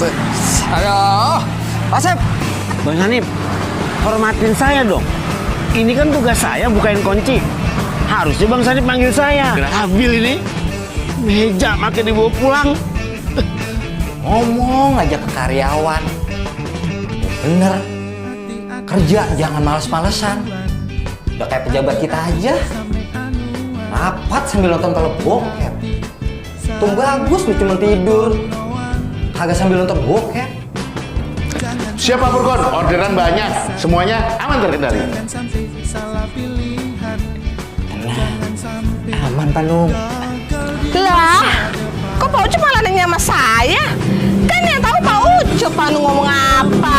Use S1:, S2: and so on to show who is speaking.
S1: Aduh, Pak Sep.
S2: Bang Hanif, hormatin saya dong. Ini kan tugas saya bukain kunci. Harusnya Bang Hanif manggil saya. Habil ini. Meja makin dibawa pulang.
S1: Ngomong aja ke karyawan. Bener. Kerja jangan males-malesan. Udah kayak pejabat kita aja. Rapat sambil nonton telebokep. Tuh bagus lu cuma tidur. Kagak sambil nonton bokep.
S3: Siap Pak Purkon, orderan banyak. Semuanya aman terkendali.
S1: Aman Pak Nung.
S4: Lah, kok Pak Ucup malah nanya sama saya? Kan yang tahu Pak Ucup, Pak Nung ngomong apa?